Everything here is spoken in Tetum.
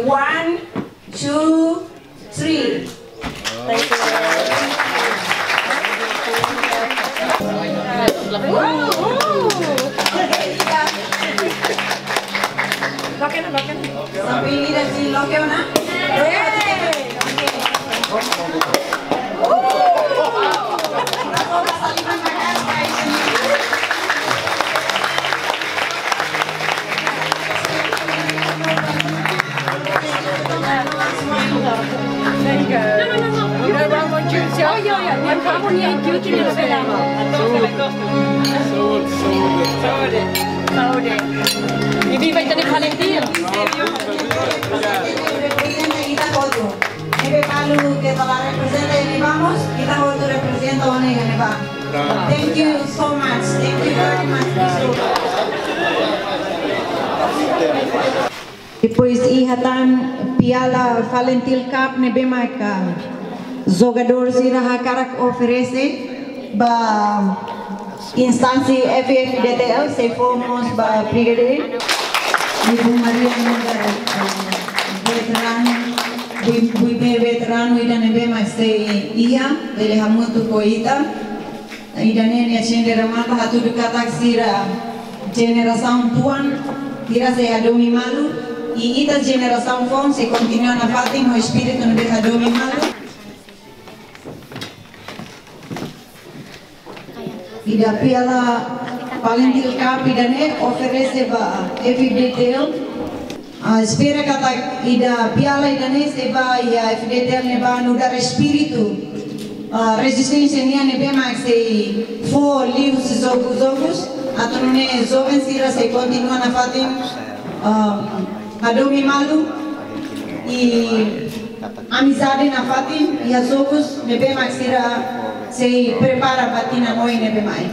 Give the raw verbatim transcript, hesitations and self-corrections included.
One, two, three. Thank you. Loke ona, loke ona. Sampai ini dari si loke ona. Saúde. Saúde. E viva Itane Valentin. Ne'ebé balu ke tola representa iha ne'ebá mós, ita hotu representa ona iha ne'ebá. Thank you so much. Thank you very much. Depois iha tan piala Valentil Cup ne'ebé maka jogadór sira hakarak oferese ba instánsia F F D T L, sei fó mós ba Brigadeiro. Ibu Maria Nanda, eh, veteranu, bui, bui be veteranu ida ne'ebé mak sei iha, bele hamutuk ho ita. Ida-ne'e nia jende remata hatudu katak sira jenerasaun tuan, sira sei hadomi malu, i ita jenerasaun foun sei kontinua nafatin ho espíritu ne'ebé hadomi malu. Ida piala Valentil Cup ida-ne'e oferese ba F F D T L. Ah, espera katak ida piala ida-ne'e sei ba iha F F D T L ne'ebá nu'udar espíritu, ah, rezisténsia nian ne'ebé mak sei fó liu husi jogu, jogus, atu nune'e joven sira sei kontinua nafatin, ah, hadomi malu i amizade nafatin iha jogus ne'ebé mak sira sei prepara ba tinan oin ne'ebé mai.